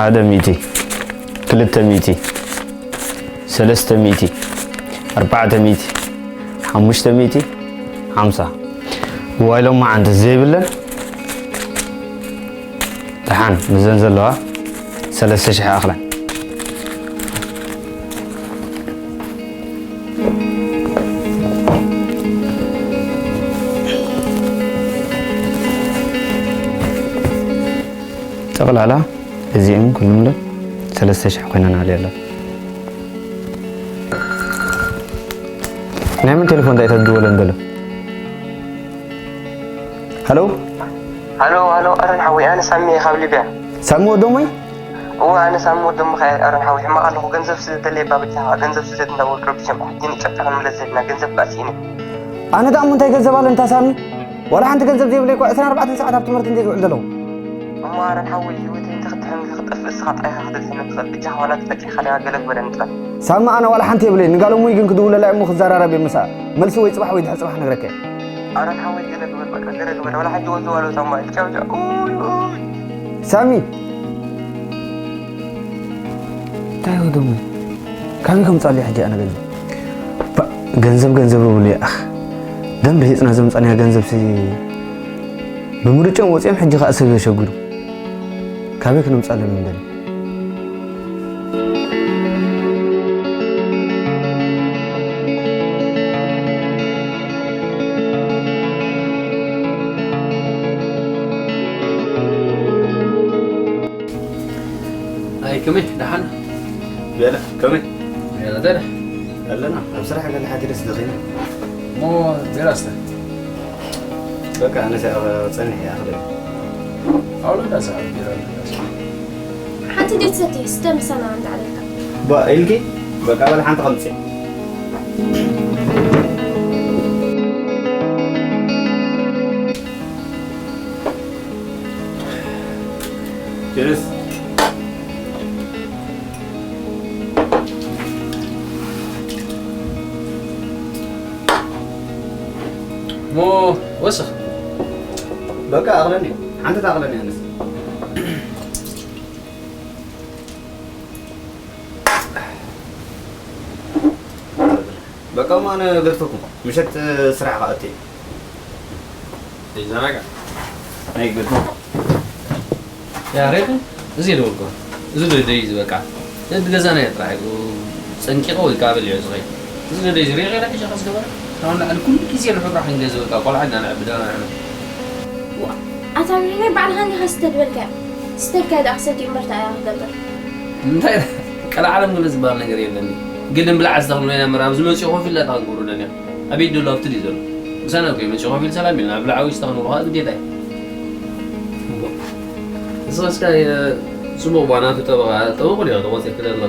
ሓደ ሚእቲ፣ ክልተ ሚእቲ፣ ሰለስተ ሚእቲ፣ ኣርባዕተ ሚእቲ፣ ሓሙሽተ ሚእቲ፣ ሓምሳ። ዋይ ሎማዓንቲ ዘይብለን ደሓን ምዘን ዘለዋ ሰለስተ ሽሕ ኣኽለን። ጠቕላላ እዚኦም ኩሉምለ ሰለስተ ሽሕ ኮይነን ኣልየ ኣሎ። ናይ መን ቴሌፎን እንታይ ተድወለን ዘሎ? ሃሎ? ሃሎ፣ ሃሎ፣ ኣረን ሓወይ፣ ኣነ ሳሚ እየ ካብ ሊብያ። ሳሚ ወዶሞይ? እወ፣ ኣነ ሳሚ ወዶምኻ እየ፣ ኣረን ሓወይ። ሕማቕ ኣለኹ፣ ገንዘብ ስደደለይ፣ ባብጃኻ ገንዘብ ስደድ እንዳበሉ ረቢሸም፣ ሕጂ ንጨብጣ ክንምለስ ዘለና፣ ገንዘብ ከኣ ስኢነ። ኣነ ደኣ እሞ እንታይ ገንዘብ ኣለኒ፣ እታ ሳሚ? ዋላ ሓንቲ ገንዘብ ዘይብለይ እኳ ዕስራን ኣርባዕተን ሰዓት ኣብ ትምህርቲ እንድየ ዝውዕል ዘለኹ። እሞ ኣረን ሓወይ፣ ህይወተይ እንተኽትሕም ክጠፍእ፣ እስኻ ጥራይ ኢኻ ክትድሕነኒ ትኽእል። በጃኻ ዋላ ተፈቲሕካ ዲኻ፣ ገለ ግበረኒ ጥራይ። ሳሚ፣ ኣነ ዋላ ሓንቲ የብለይን። ንጋል እሙይ ግን ክድውለላ እሞ ክዘራረብ እየ ምስኣ። መልሲ ወይ ጽባሕ ወይ ድሕሪ ጽባሕ ክነግረካ እየ። ኣረን ሓወይ፣ ገለ ግበር፣ በቃ፣ ገለ ግበር። ዋላ ሕጂ ወዘዋሎ ሳማ፣ ቻው፣ ቻው። ኡይ፣ ኡይ። ሳሚ! እንታይ ወይ ደሞ? ካበይ ከምጻሉ ሕጂ ኣነ ገንዘብ? ባ-፣ ገንዘብ፣ ገንዘብ ይብሉ ይኣኽ። ደም ርሂጽና ዘምጻናዮ ገንዘብ ሲ-፣ ብምርጫኦም ወጺኦም ሕጂ ከኣ ሰብ የሸግሩ። ካበይ ክነምጻሎም እንደሊ? ኣይ፣ ከመይ ደሓን? ቤላ፣ ከመይ? ቤላ፣ ደሕና። ኣለና። ኣብ ስራሕ ገለ ሓቲረስ ደኺመ። እሞ ቢራ እስተ። በቃ፣ ኣነ ጸኒሐ እየ፣ ክደይ። ኣውሎ፣ እንዳ ሰዓት ቢራ። ሓንቲ እንዴት ሰቲ ስተ ምሳና እንዳ ዓለልካ። ባ፣ ኢልኪ? በቃ፣ በል ሓንቲ ከምጽእ። ችርስ። ሞ ወስኽ። በቃ ኣቕለኒ። ሓንቲ ታቕለኒ ኣነስ። በቃ እሞ ኣነ ገድፈኩም። ምሸት ስራሕ ክኣቱ እየ። ይዘናጋዕ። ናይ ገድፈኩም። ያሬድ፣ እዚ ደውልኮ። እዚ ዶ ደይ ዝበቃ። እቲ ገዛና እየ ጥራሕ እዩ። ጸንቂቐ ወይ ከዓ በሊዑ ዝኸይድ። እዚ ዶ ደይ ዝሪኦ ገለ ሒሻ ከስገበረ። ካብ ንላዕሊ ኩሉ ግዜ ንሕብራ ክንገዝእ በቃ። ቆልዓ ኢና ነዕብዳ ንሕና። ዋ፣ ኣታ ምሒረ ባዕልኻ እንዲኻ ስተድበልካ። ስተልካ ደኣ ክሰትዩ እምበር እንታይ እያ ክገብር? እንታይ ቀልዓለም ገለ ዝበሃል ነገር የለን። ግድን ብላዕ ዝተኽሉ ናይ መራብ ዝመጽኡ ኮፍ ኢልና እታ ክንገብሩ ደሊና። ኣቤት ደሎ ኣብቲ ድዩ ዘሎ? ምሳና እኮ እዩ መጺኡ ኮፍ ኢሉ ሰላም ኢልና፣ ብላዕ ወይ ዝተኽሉ ከዓ ግዴታ እዩ። እሞ፣ ንስኻስ ከዓ የ-፣ ጽቡቕ ባናቱ ጠበቓ፣ ጠበቑ ድዮ ተቖጺርክ ደሎ?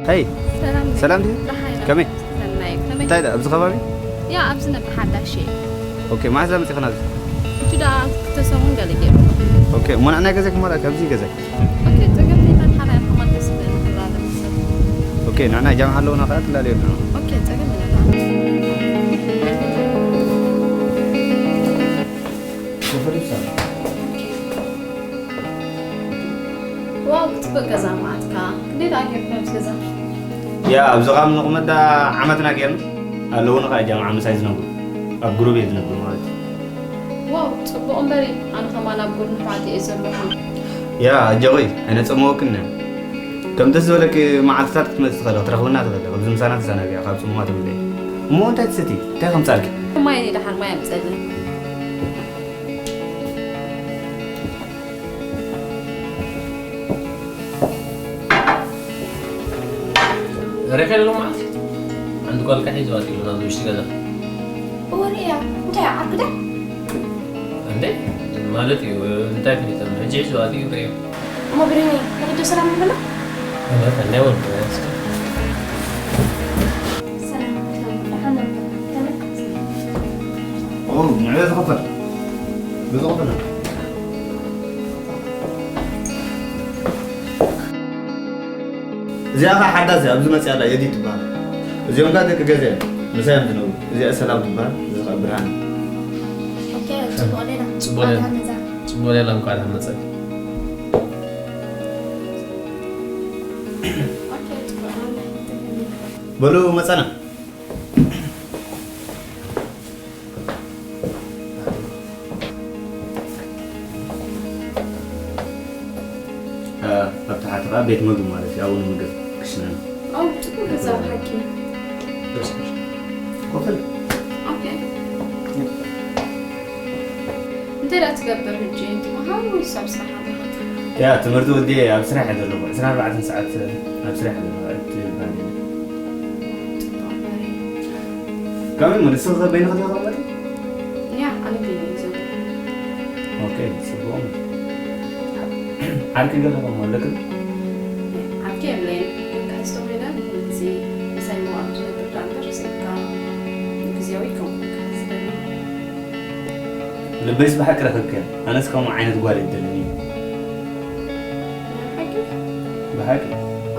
ሄይ፣ ሰላም ሰላም ድዩ? ደሓን ኢና። ከመይ? ሰናይ፣ ከመይ? እንታይ ደኣ፣ ኣብዚ ከባቢ? ያ፣ ኣብዚ ነበር ሓዳሽ እየ። ኦኬ፣ መዓዝ መጺኹም ኣብዚ? ሕጂ ደኣ ክልተ ሰሙን ገለ ገይሩ። ኦኬ፣ እሞ ንዕናይ ገዛይ ክመርኣኪ፣ ኣብዚ ገዛይ። ኦኬ፣ ጸገም የለን፣ ሓራይ ከማን ደስ ይብል፣ ንኽራረብ። ኦኬ፣ ንዕናይ ጃምዓ ኣለውና፣ ከኣ ትላለዩ ኣለና። ኦኬ፣ ጸገም የለን። ዋው፣ ክትጽብቕ ገዛ መዓትካ። ክንደይ ደኣ ጌርኩም ኣብዚ ገዛ? ያ፣ ኣብዚ ኻም ንቕመጥ ደኣ ዓመትና ጌርና። ኣለዉኒ ኸኣ ጃምዓ ምሳይ ዝነብሩ። ኣብ ግሩብ እየ ዝነብር ማለት እዩ። ዋው፣ ጽቡቕ እምበሪ፣ ኣነ ኸማን ኣብ ጎድኒ ኣሕዋተይ እየ ዘለኹ። ያ፣ ኣጆኺ፣ ኣይነጸመወክን እየ። ከም ደስ ዝበለኪ መዓልትታት ክትመጺ ትኽእሊ፣ ክትረኽብና ትኽእሊ። ኣብዚ ምሳና ትዘናግዒ፣ ካብ ጽሙማት ትብለይ። እሞ እንታይ ትሰቲ? እንታይ ከምጻልኪ? ማይ ደሓር ማይ ኣምጸልና። ሬኸ ሎማዓንቲ ሓንቲ ጓል ሒዝዋ ኣትዩ ናብ ውሽጢ ገዛ። እወ፣ ርእያ። እንታይ ዓርኩ ዶ? እንዴ? ማለት እዩ፣ እንታይ ፈሊጠ? ሕጂ ሒዝዋ ኣትዩ ርእዮ። እሞ ብሬኒ፣ ንሕዶ ሰላም ንብሎ? እወ፣ ፈለይ ወልኩ፣ እስኪ። ሰላም፣ ደሓን ነበር። ከመይ? ኦ፣ ንዕዮ ዝኸፈል። ብዝኸፈል። እዚኣ ኸዓ ሓዳስ እያ፣ ኣብዚ መፅያ ኣላ፣ የዲት ትበሃል። እዚኦም ከዓ ደቂ ገዛ እዮም፣ ምሳይ እዮም ዝነብሩ። እዚኣ ሰላም ትበሃል፣ እዚ ኸዓ ብርሃን። ኦኬ፣ ጽቡቕ ሌላ። ጽቡቕ ሌላ። ኣታ መዛ። ጽቡቕ ሌላ፣ እንኳዕ ደሓን መጻእኪ። ኦኬ፣ ጽቡቕ ሌላ። በሉ፣ መጻና። እ፣ ኣብ ታሕቲ ኸዓ ቤት ምግቢ ማለት እዩ፣ ኣብኡ ንምግብ ክሽነ። ኦ፣ ጽቡቕ ገዛ ብሓቂ። ኮፍል። ኦኬ። እንታይ ደኣ ትገብር ሕጂ? ትመሃር ወይስ ኣብ ስራሕ ኣለኻ? ያ፣ ትምህርቲ ወዲኤ ኣብ ስራሕ እየ ዘለኹ። ዕስራን ኣርባዕተን ሰዓት ኣብ ስራሕ እየ ዘለኹ። ኣይትባህል። ጽቡቕ እምበር እዩ። ከመይ እሞ ንስኺ ከ በይንኺ ዲኺ ትቕመጢ? ያ፣ ኣነ በይነይ እየ ዝቕመጥ። ኦኬ፣ ጽቡቕ። ዓርኪ ገለ ከ ኣለክን? ዓርኪ የብለይን፣ ግን ክሕዝ ተኾይነ ኩሉ ግዜ ምሳይ መዋዕል ዝነብር ደኣ እምበር፣ ስኢልካ ግዝያዊ ከም ክሕዝ ደሊ። ልበይስ ብሓቂ ረኺብክያ። ኣነስ ከምኡ ዓይነት ጓል እየትደልኒ። ናይ ሓቂ? ብሓቂ።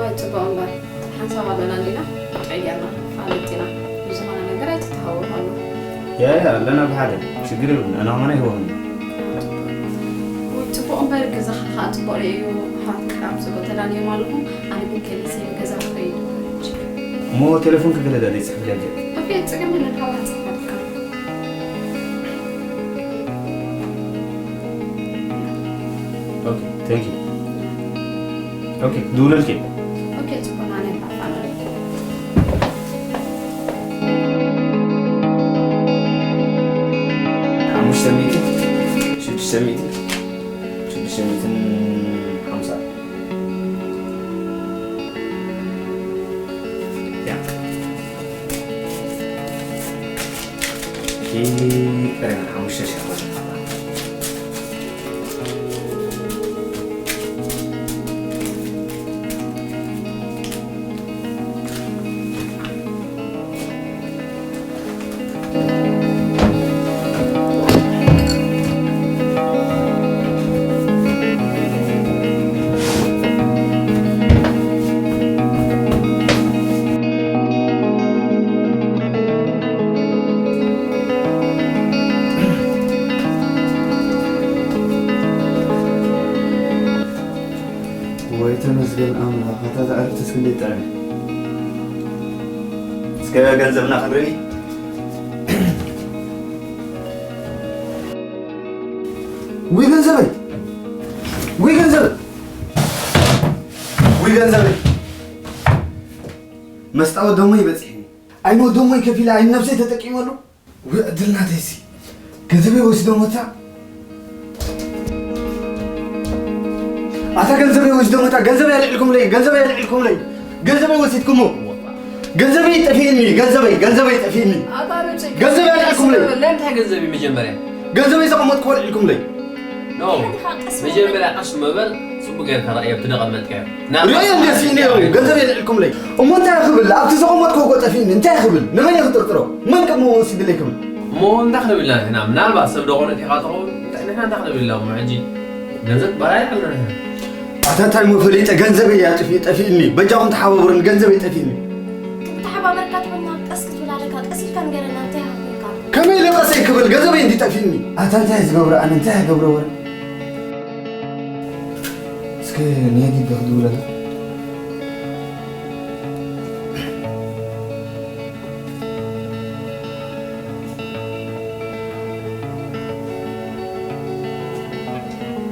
ኣይ፣ ጽቡቕ እምበር። ሓንሳብ ኣለና እንዲና፣ ጥዑይ ጌርና ንፋለጥ ኢና። ብዝኾነ ነገር ኣይትተሃወኹ ኣሎ። ያ፣ ያ፣ ኣለና ብሓደ። ሽግር የብሉን። ኣነ ከማን ኣይህወኽን። ወይ ጽቡቕ እምበር፣ ገዛኻ ኸዓ ጽቡቕ ርእዩ፣ ሃብቲ ካብ ጽቡቕ ተዳልዮም ኣለኹም። ኣነ ግን ከሊሰ ገዛ ክኸይድ። እሞ ቴሌፎን ክገለ ዳ ዘይጽሕፍ ጃጀ? ኦኬ፣ ጽገም የለን፣ ሓባ ጽሕፈልካ። ኦኬ፣ thank you። ኦኬ፣ ክድውለልኪ። ኦኬ፣ ጽቡቕ፣ ኣነ እፋነወልኪ። ሓሙሽተ ሚእቲ፣ ሽዱሽተ ሚእቲ፣ ሽዱሽተ ሚእትን ሓምሳ። ያ። እቲ ቀደም ሓሙሽተ ሺሕ ኾነ። ወይ ተመስገን ኣምላኽ፣ ኣታ እዛ ዕረፍትስ ክንደይ ጥዕም። እስከ ገንዘብና ክንርኢ። ውይ ገንዘበይ! ውይ ገንዘበይ! ውይ ገንዘበይ! መስጣወት ደሞይ በጺሕኒ። ኣይሞት ደሞይ ከፊለ፣ ኣይን ነብሰይ ተጠቂመሉ። ውይ ዕድል ናተይሲ። ገንዘበይ ወሲዶም ወታ። ኣታ ገንዘበይ ወሲዶም ወታ። ገንዘበይ ኣልዒልኩምለይ፣ ገንዘበይ ኣልዒልኩምለይ። ገንዘበይ ወሲድኩሞ። ገንዘበይ ጠፊእኒ፣ ገንዘበይ፣ ገንዘበይ ጠፊእኒ። ኣታ ነብሰይ ገንዘበይ ኣልዒልኩምለይ። ለምንታይ ገንዘብ እዩ መጀመርያ? ገንዘበይ ዘቐመጥኩዎ ኣልዒልኩምለይ። ኖ፣ መጀመርያ ቀስ በል። መጀመርያ ቀስ ምበል፣ ጽቡቅ ጌርካ ረኣዮ፣ ኣብቲ ደቐመጥካዮ። ርእዮ እንደ ስኢነ እዩ፣ ገንዘብ የልዕልኩምለይ። እሞ እንታይ ክብል? ኣብቲ ዘቐመጥኩዎ እኮ ጠፊእኒ፣ እንታይ ክብል? ንመን እየ ክጥርጥሮ? መን ቅድሚ ወሲድለይ ክብል? እሞ እንታይ ክንብል ኢና ንሕና? ምናልባት ሰብ ደኾነ ዲኻ ትኸውን? እንታይ፣ ንሕና እንታይ ክንብል ኢና እሞ ሕጂ? ገንዘብ ባላይ ኣለና ንሕና። ኣታ እንታይ እሞ ፈሊጠ፣ ገንዘበይ እያ ጠፊ-፣ ጠፊእኒ። በጃኹም ተሓባበሩኒ፣ ገንዘበይ ጠፊእኒ። ክተሓባበረካ ትብልና ቀስ ክትብል ኣለካ። ቀስ ኢልካ ንገረና፣ እንታይ ሃብካ? ከመይ ኢለ ቀስ ክብል? ገንዘበይ እንዲ ጠፊእኒ። ኣታ እንታይ ዝገብሮ ኣነ? እንታይ ክገብሮ ወረ? እስከ ንየዲድ ዶ ክድውለላ?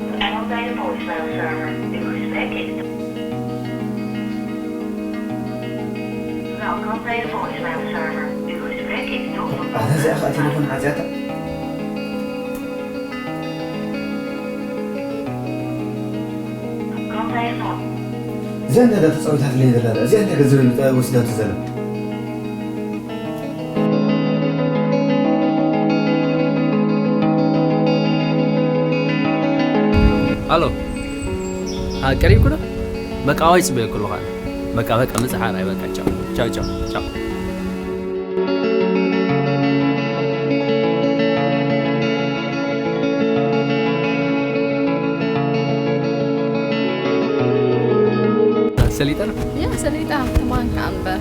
Welkom bij de voicemail server. Uw gesprek is... Welkom bij de voicemail server. Uw gesprek is doorverbonden. ኣታ እዚኣ ኸኣ ቴሌፎን ዓጽያታ። Welkom bij de voice- እዚኣ እንታይ ዳ ተጻዊታትለይ ዘላ? እዚኣ እንታይ ገንዘበይ ወሲዳቶ ዘላ? ኣሎ። አ፣ ቀሪብኩ ዶ? በቃ፣ ዋይ ጽበየኩ ኣለኹ ኣነ። በቃ፣ በቃ፣ ምጽሓር፣ ኣይ፣ በቃ፣ ቻው፣ ቻው፣ ቻው፣ ቻው። ሰሊጠ ያ ሰሊጣ ተማን ከኣ እምበር